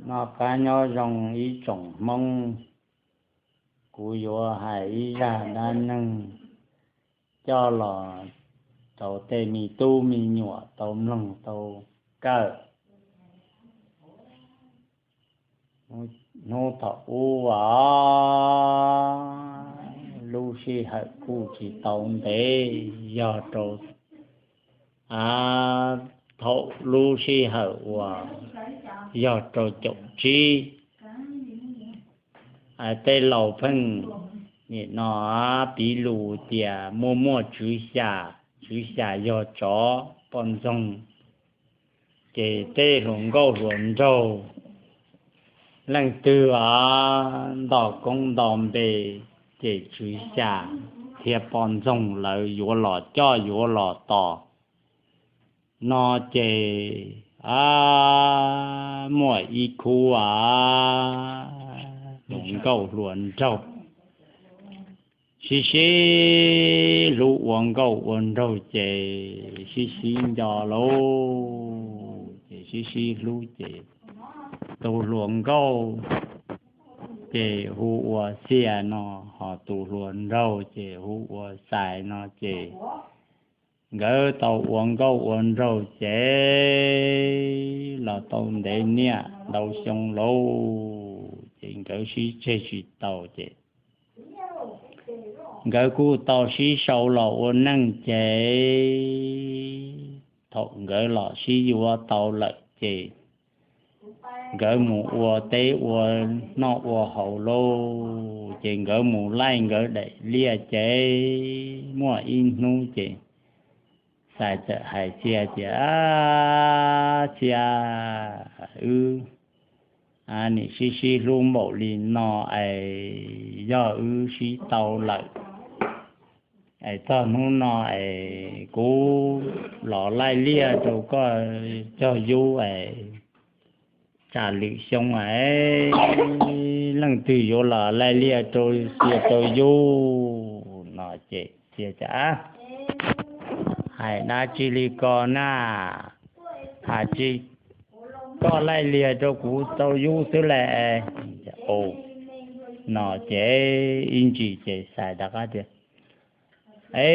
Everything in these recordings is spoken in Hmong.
Noj qab nyob zoo ib tsoom Hmoob, kuv yuav hais ib zaj dab neeg coj los rau tej me tub me nyuam tau mloog tau kawm. Hnub thaum ub, lub sij hawm kuj tsis tau ntev, yog rau, a, thaum lub sij hawm uas yog rau caum tsib, tej laus pheej nim no piv lus tias muaj muaj tswv xya, tswv xya yog tsov poj ntxoog, ces tej hluas nkauj hluas nraug leej twg a nto koob nto npe, ces tswv xya thiab poj ntxoog lawv yuav los coj yuav los tos no ces, a, muaj ib khub a, hluas nkauj hluas nraug sib sib hlub ua nkauj ua nraug ces sib sib nco lauj, ces sib sib hlub ces tus hluas nkauj ces hu ua Xias no, ho tus hluas nraug ces hu ua Xais no ces nkawd tau ua nkauj ua nraug ces los tau ntev niaj ntau xyoo lauj, ces nkawd sib tseg tsis tau ces nkawd kuj tau sib sau los ua neej ces thaum nkawd los sib yuav tau lawm ces nkawd mus ua teb ua noj ua haus lauj, ces nkawd mus laij nkawd daim liaj ces muaj ib hnub ces Xais txawm hais Xias tias, Xias, wb nim sib sib hlub npaum li no es yog wb sib tau lawm es txog hnub no es kuv los laij liaj rau koj cog yub es tsam lwm xyoo es leej twg yuav los laij liaj rau Xias rau yub no ces Xias tias, Hais dab tsi li ko na, hais tsis koj laij liaj rau kuv rau yub xwb las no ces ib ntsis ces Xais rov qab tias, E,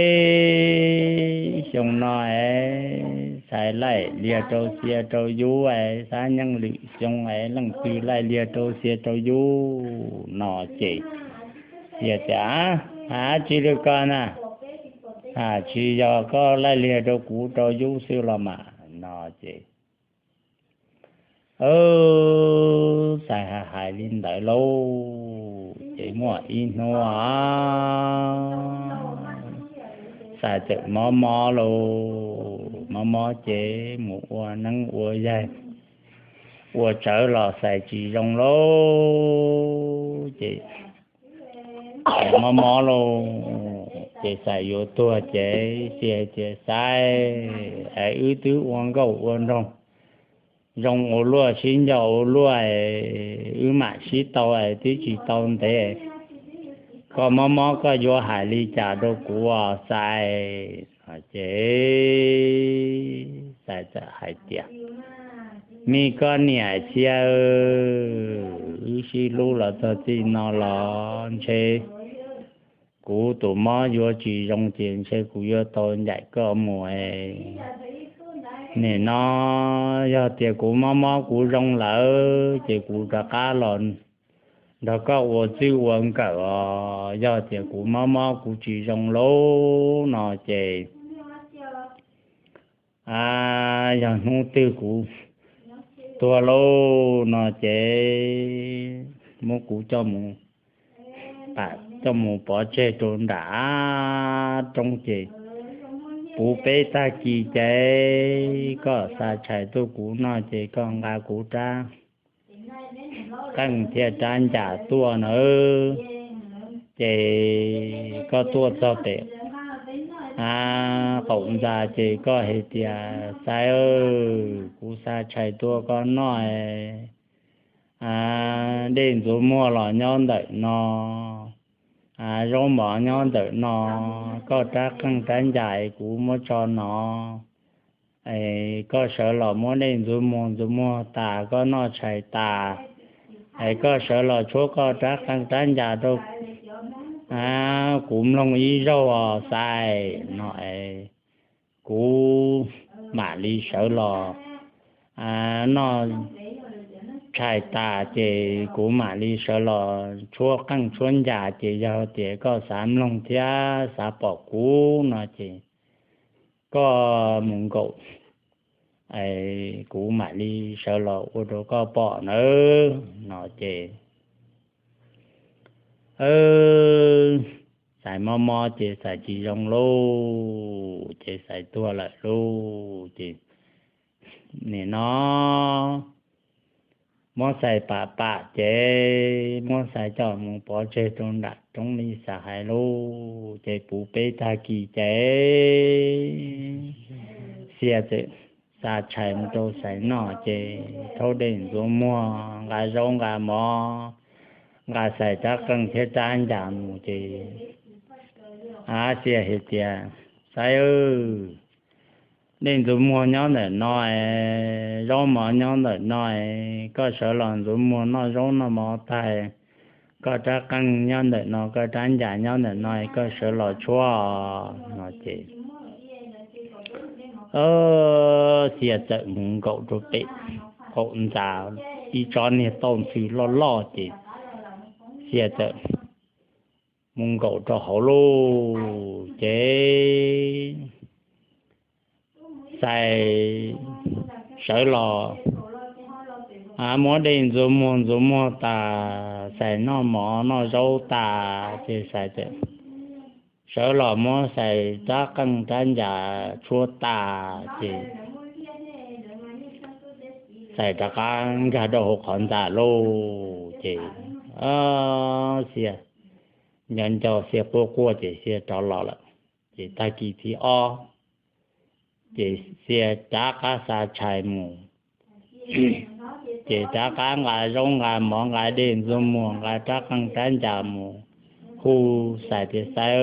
xyoo no es Xais laij liaj rau Xias rau yub es xav nyeej lwm xyoo es leej twg laij liaj rau Xias rau yub no ces Xias tias, Hais dab tsi li ko na, hais tsis yog koj laij liaj rau kuv rau yub xwb los mas no ces Xais hais hais li ntawd lauj ces muaj ib hnub Xais txawm mob mob lauj, mob mob ces mus ua neeb ua yaig ua tsawv los Xais tsis zoo lauj ces mob mob lauj ces Xais yuav tuag ces Xias tias, Xais, es wb twb ua nkauj ua nraug zoo ua luaj sib nco ua luaj, wb mam sib tau es twb tsis tau ntev, koj mob mob koj yuav hais li cas rau kuv os Xais? Ces Xais txawm hais tias, Me koj niam Xias, wb sib hlub los txog txij no los ntshe kuv tus mob yuav tsis zoo ces ntshe kuv yuav tau ncaim koj mus. Nim no yog tias kuv mob mob kuv zoo lawm ces kuv rov qab los nrog koj ua txij ua nkawm os. Yog tias kuv mob mob kuv tsis zoo lauj no ces, a, yog hnub twg kuv tuag lauj no ces muab kuv coj mus, coj mus pov tseg rau nram roob ces puv peb tag kis ces koj xa tshais tuaj kuv noj ces koj nqa kuv rab qeej thiab rab ncas tuaj nawb. Ces koj tuaj txog pem qaum ntxa ces koj hais tias, Xais, kuv xa tshais tuaj koj noj, dej ntxuav muag los nyob ntawm no, zaub mov nyob ntawm no, koj rab qeej rab ncas kuv muab tso no, Es koj sawv los muab dej ntxuav muag ntxuav muag tas, koj noj tshais tas, es koj sawv los tshuab koj rab qeej rab ncas rau kuv mloog ib zaug os Xais no es kuv mam li sawv los noj tshais tas ces kuv mam li sawv los tshuab qeej tshuab ncas, ces yog tias koj xav mloog thiab xav pom kuv no ces koj mus nkaum, kuv mam li sawv los ua rau koj pom nawb no ces Xais mob mob ces Xais tsis zoo lauj, ces Xais tuag lawm lauj ces nim no muab Xais pam pam ces muab Xais coj mus pov tseg rau nram roob li Xais hais lauj, ces puv peb tag kis ces Xia txawm xa tshais mus rau Xais noj ces rhaub dej ntxuav muag nqa zaub nqa mov nqa Xais rab qeej thiab rab ncas mus ces Xia hais tias, Xais, dej ntxuav muag nyob ntawm no es zaub mov nyob ntawm no es koj sawv los ntxuav muag noj zaub noj mov tag, koj rab qeej nyob ntawm no, koj rab ncas nyob ntawm no es koj sawv los tshuab no ces Xia txawm mus nkaum rau pem qaum ntxa ib tsob niag tauj ntxhw loj loj ces Xia txawm mus nkaum rau hauv lauj ces Xais sawv los muab dej ntxuav muag ntxuav muag tas, Xais noj mov noj zaub tas ces Xais txawm sawv los muab Xais rab qeej rab ncas tshuab tas ces Xais rov qab nkag rau hauv qhov ntxa lauj ces Xia nco nco Xia quaj quaj ces Xia rov los lawm. Ces tag kis thib ob ces Xia rov qab xa tshais mus ces rov qab nqa zaub nqa mov nqa dej ntxuav muag nqa rab qeej rab ncas mus hu Xais tias, Xais,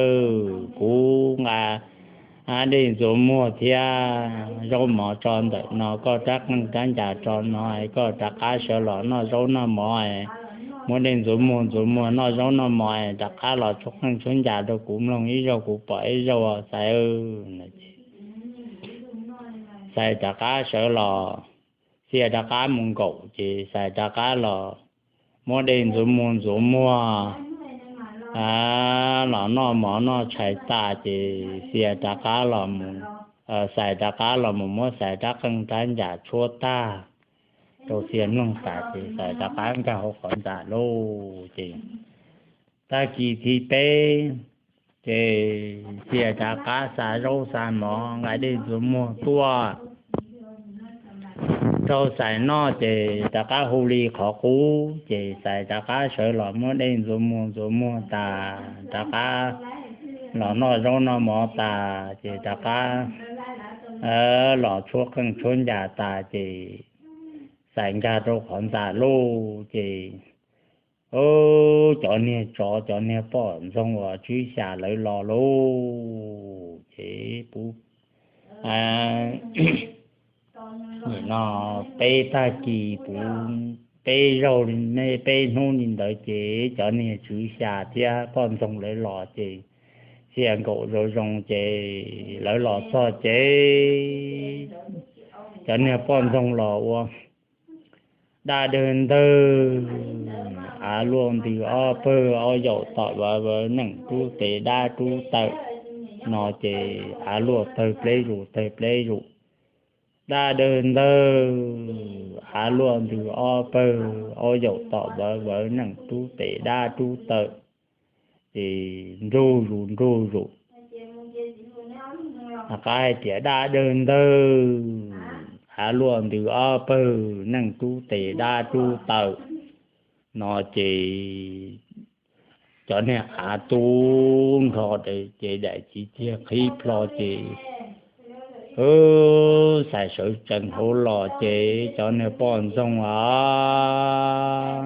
kuv nqa dej ntxuav muag thiab zaub mov tso ntawm no, koj rab qeej rab ncas tso no es koj rov qab sawv los noj zaub noj mov es muab dej ntxuav muag ntxuav muag noj zaub noj mov es rov qab los tshuab qeej tshuab ncas rau kuv mloog ib zaug kuv pom ib zaug Xais. Xais rov qab sawv los, Xia rov qab mus nkaum ces Xais rov qab los muab dej ntxuav muag ntxuav muag los noj mov noj tshais tas ces Xia rov qab los mus, Xais rov qab los mus muab Xais rab qeej rab ncas tshuab tag rau Xia mloog tas ces Xais rov qab nkag hauv qhov ntxa lauj ces tag kis thib peb ces Xia rov qab xa zaub xa mov nqa dej ntxuav muag tuaj rau Xais noj ces rov qab hu li qhov qub ces Xais rov qab sawv los muab dej ntxuav muag ntxuav muag tas rov qab los noj zaub noj mov tas ces rov qab los tshuab qeej tshuab ncas tas ces Xais nkag rau qhov ntxa lauj ces cov niag tsov cov niag poj ntxoog uas tswv xya lawv los lauj ces puv nim no peb tag kis puv peb zaug li ne peb hnub li ntawd ces cov niag tswv xya thiab poj ntxoog lawv los ces Xia nkaum zoo zoo ces lawv los txog ces cov niag poj ntxoog los ua dab dawg ntawg, av luaj ntws ob pawg, ob yaum tom vawv vawv, neej rub tes dab rub taw no ces av luaj tawg pleb zus tawg pleb zus. Dab dawg ntawg, av luaj ntws ob pawg, ob yaum tom vawv vawv, neej rub tes dab rub taw ces nrug zus nrug zus. Rov qab hais tias dab dawg ntawg, av luaj ntws ob pawg, neej rub tes dab rub taw no ces cov niag av tub nrho ces daim txiv tiag qhib plho ces Xais sawv tsees hauv los ces cov niag poj ntxoog a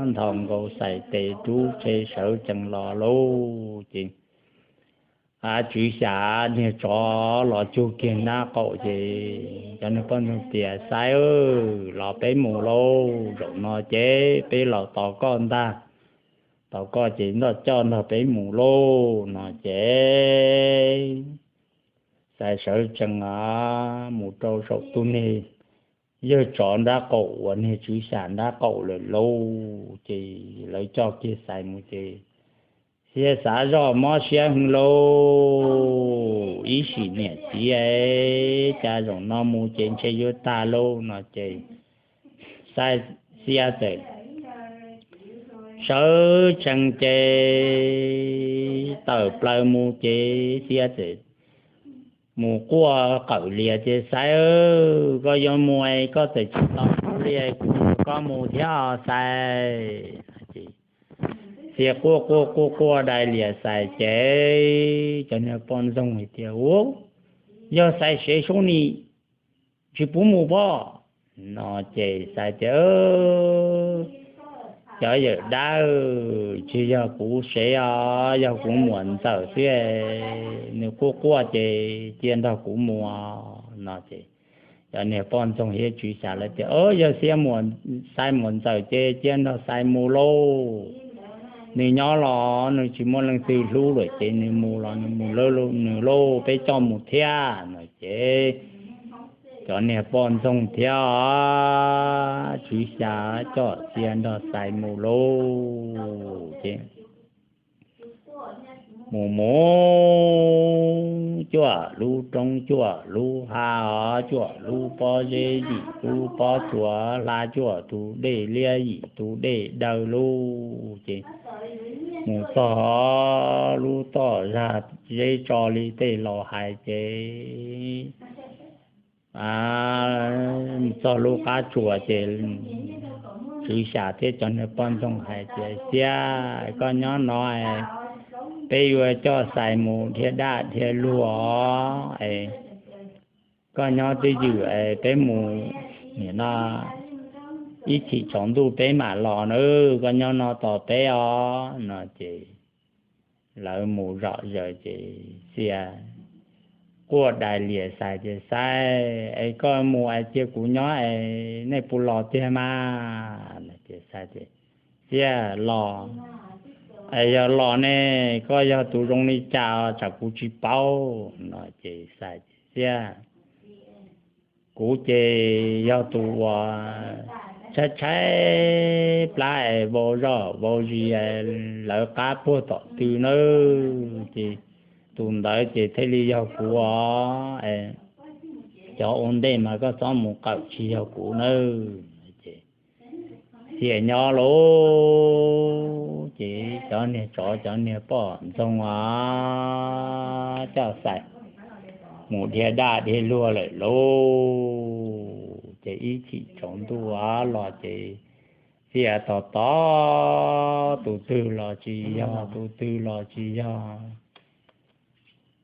nthos nkaus Xais tes rub tshe sawv tsees los lauj ces Tswv Xya niag tsov los cug kiag nrab qaum ces cov niag poj ntxoog tias, Xaiv, los peb mus lauj, zaum no ces peb los tos koj ntag, tos koj ces nrog coj nrog peb mus lauj no ces Xaiv sawv tsees mus rau saum tus niag yawg tsov nrab qaum uas niag Tswv Xya nrab qaum lawm lauj. Ces lawv coj kiag Xaiv mus ces Xia xav zoj mob siab heev lauj, ib sim niam txiv, cas zaum no mus ces ntshe yuav tag lauj no ces Xia txawm sawv tsees ces tawm plaws mus ces Xia txawm mus quaj qawm lias tias, Xaiv, koj yuav mus es koj txawm tsis tau kuv li, kuv nrog koj mus thiab os Xaiv. Xia quaj quaj quaj quaj dai lias Xaiv ces cov niag poj ntxoog hais tias, Ua, yog Xaiv sev sub ni tsis pub mus pob no ces Xaiv tias, Cov yawm dab, tsis yog kuv sev os, yog kuv muam ntxawm xwb, nws quaj quaj ces cia nrog kuv mus no ces cov niag poj ntxoog thiab Tswv Xya lawv tias, Yog Xia, Xaiv muam ntxawm ces cia nrog Xaiv mus lauj, nws nyob los nws tsis muaj leej twg hlub lawm ces nws mus los nws mus nws lauj, peb coj mus thiab no ces cov niag poj ntxoog thiab Tswv Xya coj Xia nrog Xaiv mus lauj ces mus mus cuaj lub roob cuaj lub hav os, cuaj lub pob zeb yim lub pob tsuas, hla cuaj tus dej liab yim tus dej daw lauj ces mus txog lub toj zag zeb tso li tej laus hais ces mus txog lub qab tsuas ces Tswv Xya thiab cov niag poj ntxoog hais tias, Xia, koj nyob no es peb yuav coj Xaiv mus dhia daj dhia luag es koj nyob twj ywm es peb mus nim no ib chim tsaus ntuj peb mam los na, koj nyob no tos peb os no ces lawv mus zom zaws ces Xia quaj dai lias Xaiv tias, Xaiv es koj mus es cia kuv nyob es nej puas los tiag mas no ces Xaiv tias, Xia, los es yog los ne, koj yog tus zoo li cas tsam kuv tsis paub no ces Xaiv tias, Xia, kuv ces yog tus uas tshaib tshaib plab es vau zoj vau zis lawv qab puag tom tw nawb ces tus ntawd ces thiaj li yog kuv os. Cov ua ntej mas koj txhob mus qawm tsis yog kuv nawb ces Xia nyob lauj ces cov niag tsov cov niag poj ntxoog os coj Xaiv mus dhia daj dhia luag lawm lauj. Ces ib chim tsaus ntuj los ces Xia tos tos tus twg los tsis yog, tus twg los tsis yog.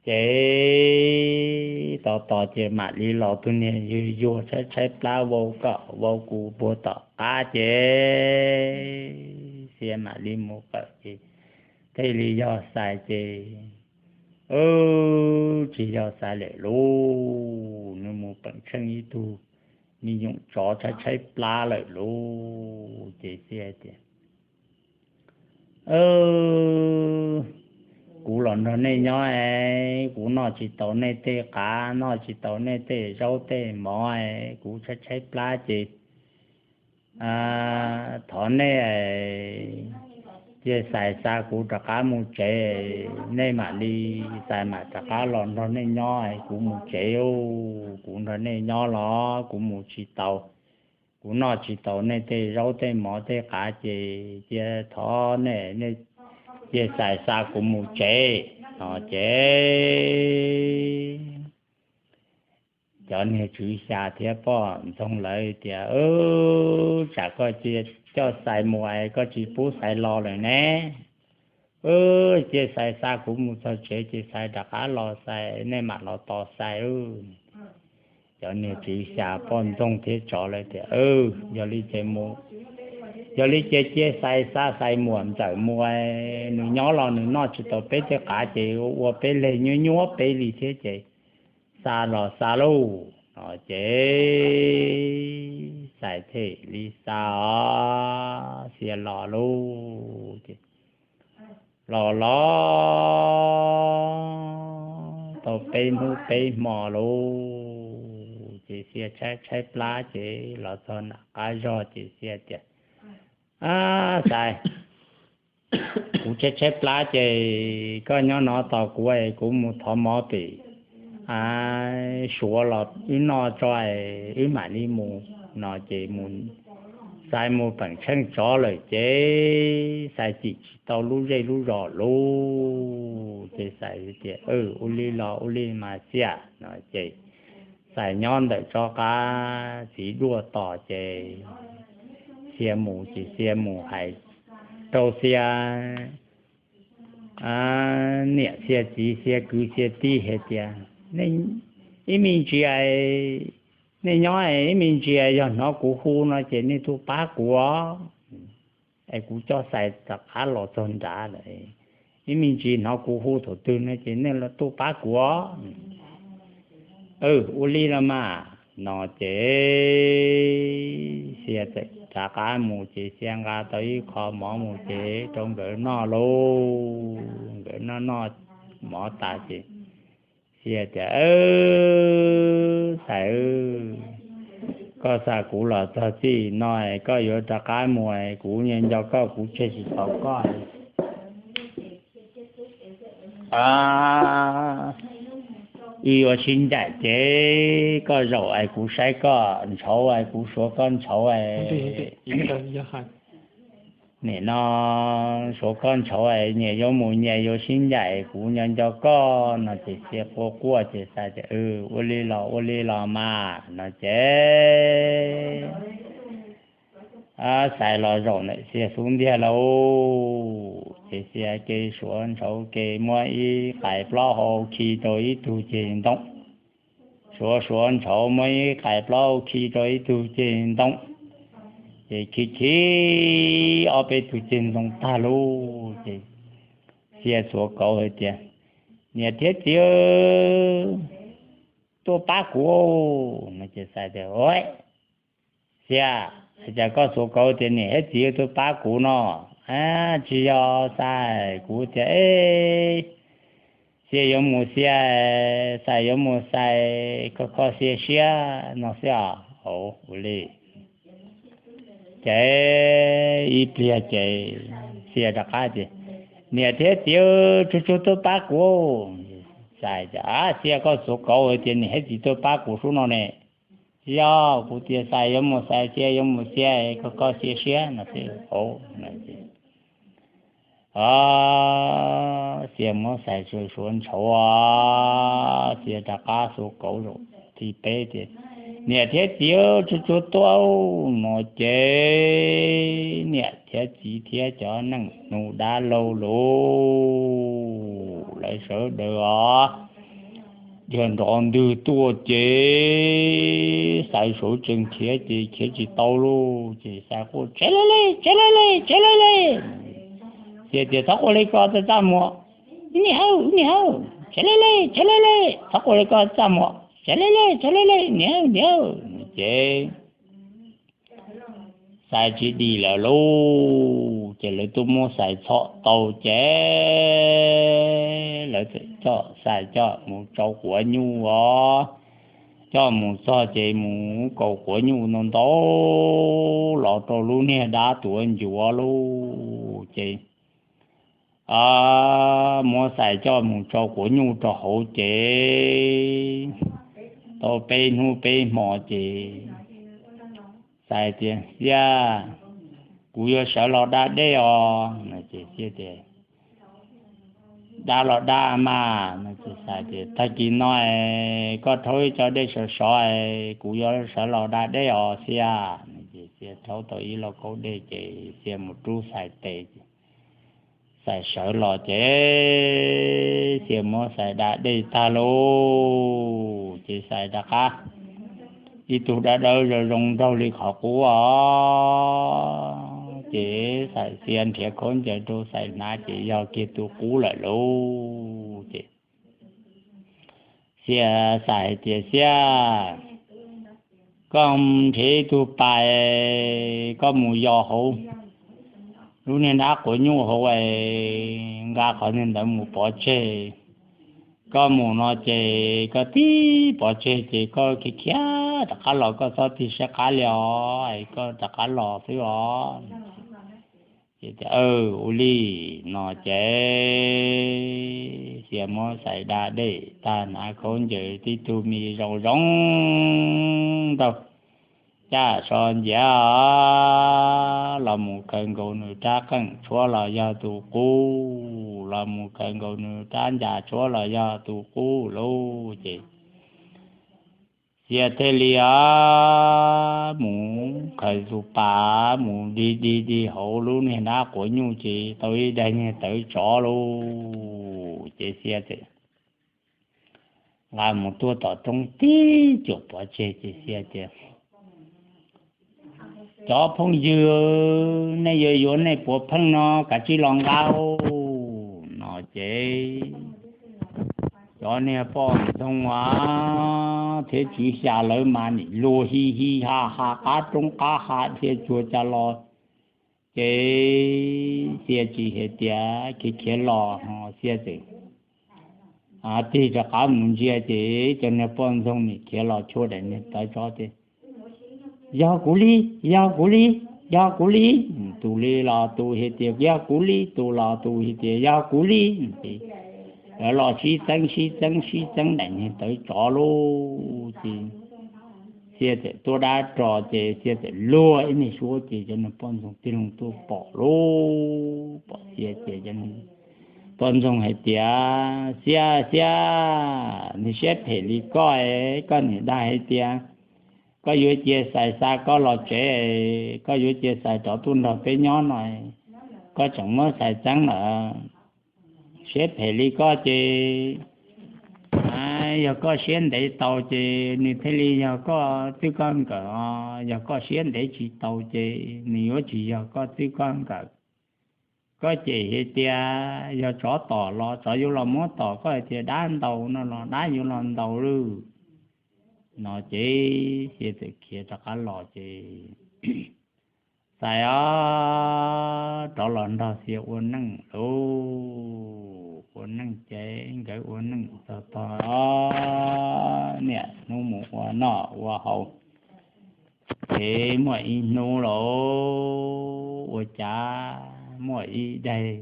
Ces tos tos ces mam li los tus niag yuag yuag tshaib tshaib plab vau kom vau kuv puag tom qab ces Xia mam li mus qawm ces thiaj li yog Xaiv ces tsis yog Xaiv lawm lauj, nws mus peem tsheej ib tug me nyuam tsov tshaib tshaib plab lawm lauj. Ces Xia tias, Kuv los nrog nej nyob es kuv noj tsis tau nej tej qav, noj tsis tau nej tej zaub tej mov es kuv tshaib tshaib plab ces thov nej cia Xais xa kuv rov qab mus tsev, nej mam li, Xais mam rov qab los nrog nej nyob es kuv mus tsev, kuv nrog nej nyob los kuv mus tsis tau, kuv noj tsis tau nej tej zaub tej mov tej qav ces cia thov nej, nej cia Xais xa kuv mus tsev no ces cov niag tswv xya thiab poj ntxoog lawv tias, Tsam koj cia coj Xais mus es koj tsis pub Xais los lawm ne. Cia Xais xa kuv mus txog tsev ces Xais rov qab los, Xais, nej mam los tos Xais. Cov niag tswv xya poj ntxoog thiab tsov lawv tias, Yog li ces mus, Yog li ces cia Xais xa Xais muam ntxawm mus, nws nyob los nws noj tsis tau peb tej qav ces ua peb leg nyuab nyuab peb li thiab ces xa los xa lauj no ces Xais thiaj li xa os, Xia los lauj ces los los tau peb hnub peb hmo lauj ces Xia tshaib tshaib plab ces los txog nram qab zog ces Xia tias, Ab Xais, kuv tshaib tshaib plab ces koj nyob no tos kuv es kuv mus thov mov pem Suav los wb noj tso es wb mam li mus no ces mus, Xais mus peem tsheej tsov lawm ces Xais cim tsis tau lub zej lub zos lauj ces Xais tias, Ua li los ua li mas Xia no ces Xais nyob ntawm tso qab txiv duaj tos ces Xia mus ces Xia mus hais rau Xia niam Xia txiv Xia kwv Xia tij hais tias, Ib me ntsis nej nyob ib me ntsis yog hnov kuv hu no ces nej tuaj pab kuv os, es kuv coj Xais rov qab los txog nrad lawm. Ib me ntsis hnov kuv hu thaum twg no ces nej tuaj pab kuv os. Ua li los mas no ces Xia txawm rov qab mus ces Xia nqa tau ib qho mov mus ces rau nkawd noj lauj. Nkawd noj noj mov tas ces Xia tias, Xais, koj xa kuv los txog txij no es koj yuav rov qab mus es kuv nco nco koj kuv tseg tsis tau koj. Wb yuav sib ncaim ces koj zaum es kuv saib koj ntshauv es kuv suav koj ntshauv es nim no suav koj ntshauv es nyias yuav mus nyias yuav sib ncaim kuv nco nco koj no ces Xia quaj quaj ces Xais tias, Ua li los ua li los mas no ces Xais los zaum ntawm Xia xub ntiag lauj. Ces Xia ke suav ntshauv ke muab ib qais plaub hau khi rau ib tug ceg ntoo. Suav suav ntshauv muab ib qais plaub hau khi rau ib tug ceg ntoo. Ces khi khi ob peb tug ceg ntoo tag lauj ces Xia xuav kauv hais tias, Niam thiab txiv, tuaj pab kuv no ces Xais tias, Xia, cas koj xuav kauv tias niam thiab txiv tuaj pab kuv no? Tsis yog Xais, kuv tias, Xia yuav mus Xia, Xais yuav mus Xais, koj koj Xia siab no xwb os. Ua li ces ib pliag ces Xia rov qab tias, Niam thiab txiv, tsuag tsuag tuaj pab kuv. Xais tias, Xia, koj xuav kauv hais tias niam thiab txiv tuaj pab kuv sub no ne. Tsis yog, kuv tias Xais yuav mus Xais, Xia yuav mus Xia, koj koj Xia siab no xwb. Xia muab Xais suav ntshauv, Xia rov qab xuav kauv zaum thib peb tias, Niam thiab txiv, tsuag tsuag tuaj no ces niam thiab txiv thiab cov neej nus dab laug lauj, lawv sawv daws os, dhia nrov ntwg tuaj ces Xais sawv tsees khiav ces khiav tsis tau lauj ces Xais quaj, Tsev lawm le, tsev lawm le, tsev lawm le. Xia tias, Txhob quaj li ko, txaj txaj muag, niam hawm, niam hawm, tsev lawm le, tsev lawm le, txhob quaj li ko, txaj muag, tsev lawm le, tsev lawm le, niam hawm, niam hawm. Ces Xais tsis dim lawm lauj, ces lawv tuaj muab Xais txhom tau ces lawv txawm coj Xais coj mus tsau quav nyuj os. Coj mus txog ces mus kaus quav nyuj ntau ntau los rau lub niag dab tuav ncuav lauj ces muab Xais coj mus tsau quav nyuj rau hauv ces tau peb hnub peb hmo ces Xais tias, Xia, kuv yuav sawv los da dej os. Ces Xia tias, Da los da mas. Ces Xais tias, Tag kis no es koj rhaub ib co dej sov sov es kuv yuav sawv los da dej os Xia. Ces Xia rhaub tau ib lauj kaub dej ces Xia mus rub Xais tes ces Xais sawv los ces Xia muab Xais da dej tag lauj ces Xais rov qab ib tug dawb dawb zoo zoo nraug li qhov qub os. Ces Xais Xia nrhiav khaub ncaws rau Xais hnav ces yog kiag tus qub lawm lauj. Ces Xia, Xais hais tias, Xiaj, koj nrhiav ib tug pas, koj mus yos hauv lub niag dab quav nyuj hauv es nqa qhov niag ntawd mus pov tseg. Koj mus no ces koj tib pov tseg ces koj khiav khiav rov qab los, koj txhob tig saib qab li os, koj rov qab los xwb os. Ces tias, Ua li. No ces Xia muab Xais da dej tag, hnav khaub ncaws tib tug me zoo zoo nraug, caj so nciav los mus khaws nkaus nws rab qeej tshuab los yog tus qub, los mus khaws nkaus nws rab ncas tshuab los yog tus qub lauj. Ces Xia thiaj li mus khaws tus pas mus dig dig dig hauv lub niag dab quav nyuj ces tau ib daim niag tawv tsov lauj. Ces Xia txawm nqa mus tuaj tom roob tib cuam pov tseg ces Xia tias, Cov phooj ywg, nej yuav yuav nej puav pheej no kav tsij los nqa. No ces cov niag poj ntxoog thiab tswv xya lawv mas nim luag hi hi ha ha qab roob qab ha dhia tsuag cas los. Ces Xia tsis hais tias khiav khiav los, Xia txawm tig rov qab mus ntsia ces cov niag poj ntxoog nim khiav los tshuab daim niag tawv tsov tias, Yog kuv li, yog kuv li, yog kuv li. Tus li los tus hais tias, Yog kuv li. Tus los tus hais tias, Yog kuv li. Ces lawv los sib txeeb sib txeeb sib txeeb daim niag tawv tsov lauj. Ces Xia txawm tuaj dab ro ces Xia txawm luag ib niag suab ces cov niag poj ntxoog tij laug tuaj pom lauj, pom Xia ces poj ntxoog hais tias, Xia, Xia, niag siab phem li koj, koj niam dag hais tias koj yuav cia Xais xa koj los tsev, koj yuav cia Xais rov tuaj nrog peb nyob no, koj tseem muab Xais txeeb lawm. Siab phem li koj ces, yog koj siab ntev tau ces nws thiaj li yog koj txij koj nkawm os, yog koj siab ntev tsis tau ces nws yuav tsis yog koj txij koj nkawm. Koj cem hais tias yog tsov tom los tsov yuav los muab tom, koj hais tias dab ntaus no los dab yuav los ntaus lawm. No ces Xia txawm khiav rov qab los ces Xais os rov los nrog Xia ua neej lauj. Ua neej ces nkawd ua neej txog tog niaj hnub mus ua noj ua haus. Ces muaj ib hnub lauj, ua cas muaj ib daim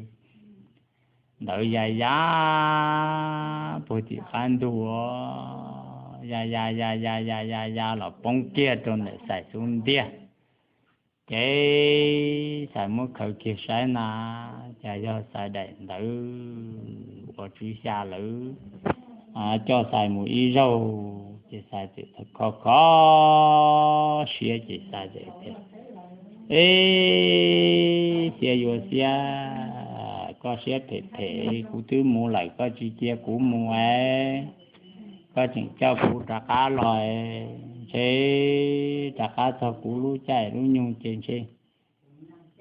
ntawd ya ya puag tim qab ntug, ya ya ya ya ya ya ya los poob kiag rau ntawm Xais xub ntiag. Ces Xais muab khaws kiag saib na, cas yog Xais daim ntawd uas tswv xya lawv coj Xais mus ib zaug ces Xais txawm kho kho siab ces Xais txawm tias, Eb, Xia yuav Xia, koj siab phem phem, kuv twb mus lawm koj tsis cia kuv mus es, koj tseem coj kuv rov qab los, ntshe rov qab txog kuv lub caij lub nyoog ces ntshe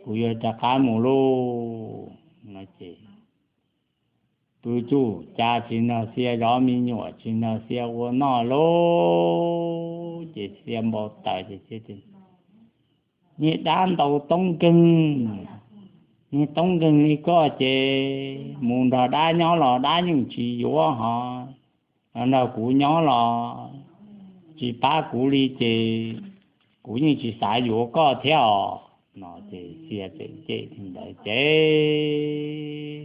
kuv yuav rov qab mus lauj. No ces pw tsuj cas tsis nrog Xia zov me nyuam, tsis nrog Xia ua noj lauj. Ces Xia npau taws ces, Niag dab ntaus toob nkeeg, niag toob nkeeg li koj ces mus nrog dab nyob los dab yeej tsis yuav hos, nrog kuv nyob los tsis pab kuv li ces kuv yeej tsis xav yuav koj thiab os. No ces Xia txawm cem li ntawd ces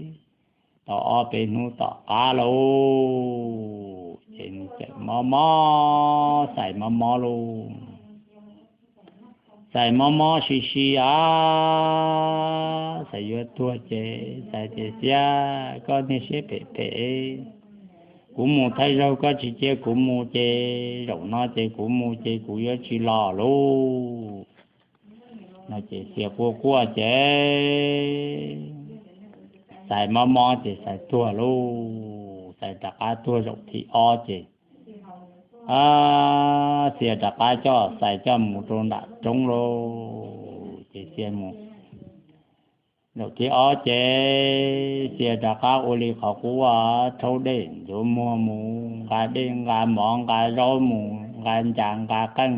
tau ob peb hnub tom qab lauj, ces nws txawm mob mob, Xais mob mob lauj. Xais mob mob si si a, Xais yuav tuag ces Xais tias, Xia, koj niag siab phem phem, kuv mus thawj zaug koj tsis cia kuv mus ces zaum no ces kuv mus ces kuv yuav tsis los lauj. No ces Xia quaj quaj ces Xais mob mob ces Xais tuag lauj. Xais rov qab tuag zaum thib ob ces Xia rov qab coj Xais coj mus rau nram roob lauj. Ces Xia mus Zaum thib ob ces Xia rov qab ua li qhov qub, rhaub dej ntxuav muag mus, nqa dej nqa mov nqa zaub mus, nqa ncas nqa qeej,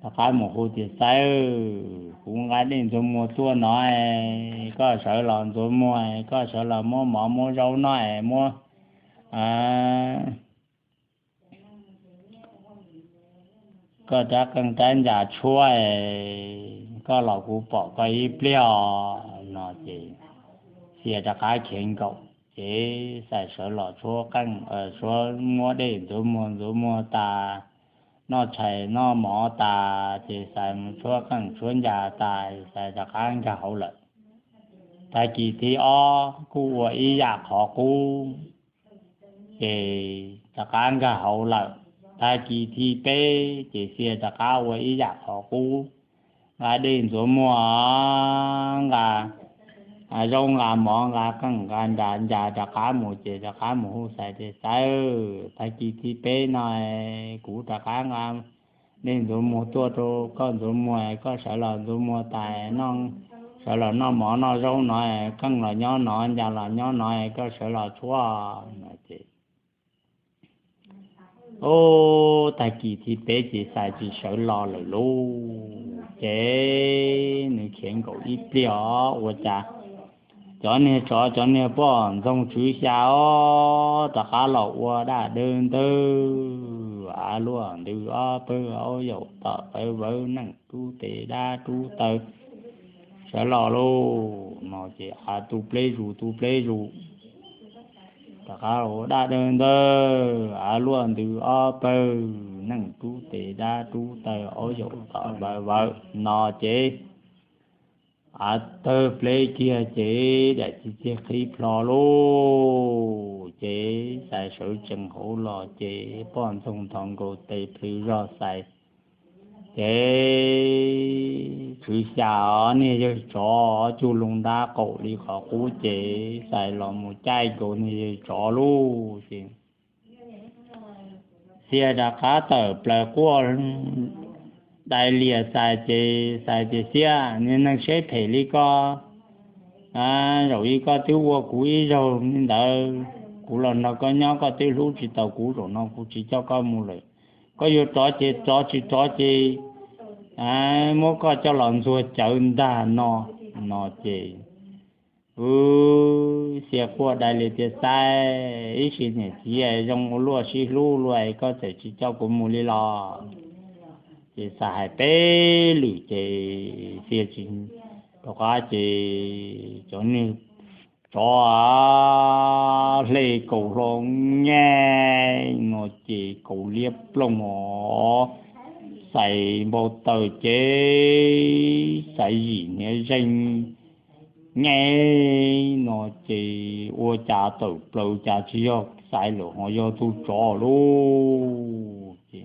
rov qab mus hu tias, Xaiv, kuv nqa dej ntxuav muag tuaj no, koj sawv los ntxuav muag, koj sawv los muab mov muab zaub noj es muab koj rab qeej rab ncas tshuab es koj los kuv pom koj ib pliag no ces Xia rov qab khiav nkaum ces Xais sawv los tshuab qeej, tshuab muab dej ntxuav muag ntxuav muag tas, noj tshais noj mov tas ces Xais mus tshuab qeej tshuab ncas tas Xais rov qab nkag hauv lawm. Tag kis thib ob kuj ua ib yam qhov qub ces rov qab nkag hauv lawm. Tag kis thib peb ces Xia rov qab ua ib yam qhov qub, nqa dej ntxuav muag, nqa zaub nqa mov nqa qeej nqa ncas ncas rov qab mus ces rov qab mus hu Xais tias, Xaiv, tag kis thib peb no kuv rov qab nqa dej ntxuav muag tuaj rau koj ntxuav muag, koj sawv los ntxuav muag tas, sawv los noj mov noj zaub no, qeej los nyob no ncas los nyob no, koj sawv los tshuab no ces, ub, tag kis thib peb ces Xais tsis sawv los lawm lauj. Ces nws khiav nkaum ib pliag os ua cas cov niag tsov cov niag poj ntxoog tswv xya os rov qab los ua dab dawb ntawg, av luaj ntws ob pawg aub yaum tom pawv vawv neej rub tes dab rub taw sawv los lauj no ces av tu pleb zus tu pleb zus rov qab los ua dab dawb ntawg, av luaj ntws ob pawg neej rub tes dab rub taw aub yaum tom pawv vawv no ces av tawg pleb kiag ces daim txiv txiag qhib plho lauj. Ces Xais sawv tsees hauv los ces poj ntxoog nthos nkaus tes plhws zog Xais ces tswv xya niag yawg tsov cug loo ntab qaum li qhov qub ces Xais los mus caij nkaus niag yawg tsov lauj ces Xia rov qab tawm plaws quaj dai lias Xais ces Xais tias, Xia, niag neeg siab phem li koj, zaum ib koj twb ua kuv ib zaug li ntawd, kuv los nrog koj nyob koj twb hlub tsis tau kuv, zaum no kuv tsis coj koj mus lawm. Koj yuav rov ces rov, tsis rov ces muab koj coj los ntxuag cawv ntag no. No ces Xia quaj dai lias tias, Xais, ib sim niam txiv zoo ua luaj sib hlub luaj es koj txawm tsis coj kuv mus li los? Ces Xais hais peb lwm ces Xia tsis rov qab ces cov niag tsov hle kaus hlo nyem no ces kaus liab ploog os, Xais npau taws ces Xais yim hniav zeeg nyem no ces ua cas tawm plaws cas tsis yog Xais lawm ho yog tug tsov lauj. Ces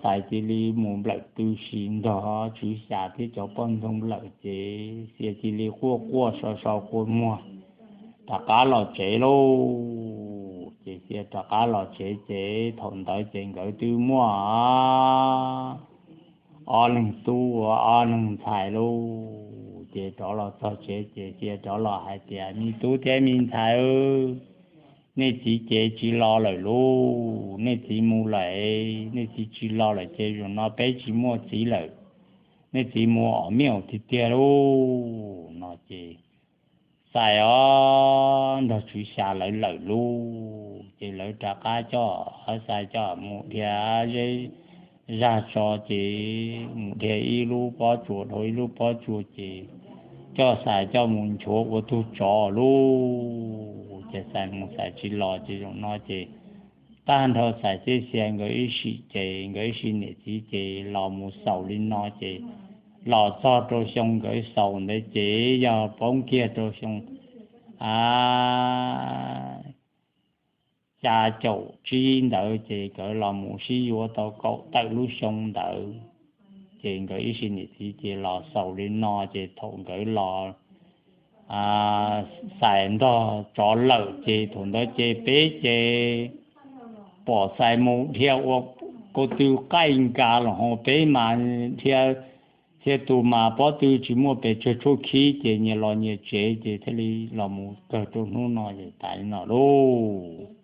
Xais cia li mus nplawm tw si nrog tswv xya thiab cov poj ntxoog lawm ces Xia cia li quaj quaj so so kua muag rov qab los tsev lauj. Ces Xia rov qab los tsev ces thaum ntawd ces nkawd twb muaj ob leeg tub ua ob leeg ntxhais lauj. Ces rov los txog tsev ces Xia rov los hais tias, Me tub thiab me ntxhais, nej txiv ces tsis los lawm lauj, nej txiv mus lawm, nej txiv tsis los lawm ces zaum no peb tsis muaj txiv lawm, nej txiv mus om miv tiag tiag lauj. No ces Xais os nrog tswv xya lawv lawm lauj. Ces lawv rov qab coj Xais coj mus dhia zeb zag tso ces mus dhia ib lub pob tsuas dhau ib lub pob tsuas ces coj Xais coj mus nchuav ua tug tsov lauj. Ces Xais mus Xais tsis los ces zaum no ces tag nrho Xais thiab Xia nkawd ib sim ces nkawd ib sim niam txiv ces los mus xaus li no ces los txog rau xyoo nkawd xaus ntawd ces yog poob kiag rau xyoo xya caum tsib ntawd ces nkawd los mus sib yuav tau kaum tawm lub xyoo ntawd ces nkawd ib sim niam txiv ces los xaus li no ces thaum nkawd los Xais nrog tsov lawm ces thaum ntawd ces peb ces pom Xais mus dhia ua ko tw qaij nkas los ho peb mas dhia Thiab tus mas pob tw tsis muaj pes tsawg tshuaj khib ces nyias los nyias tsev ces thiaj li los mus kawg rau hnub no ces tas li no lauj.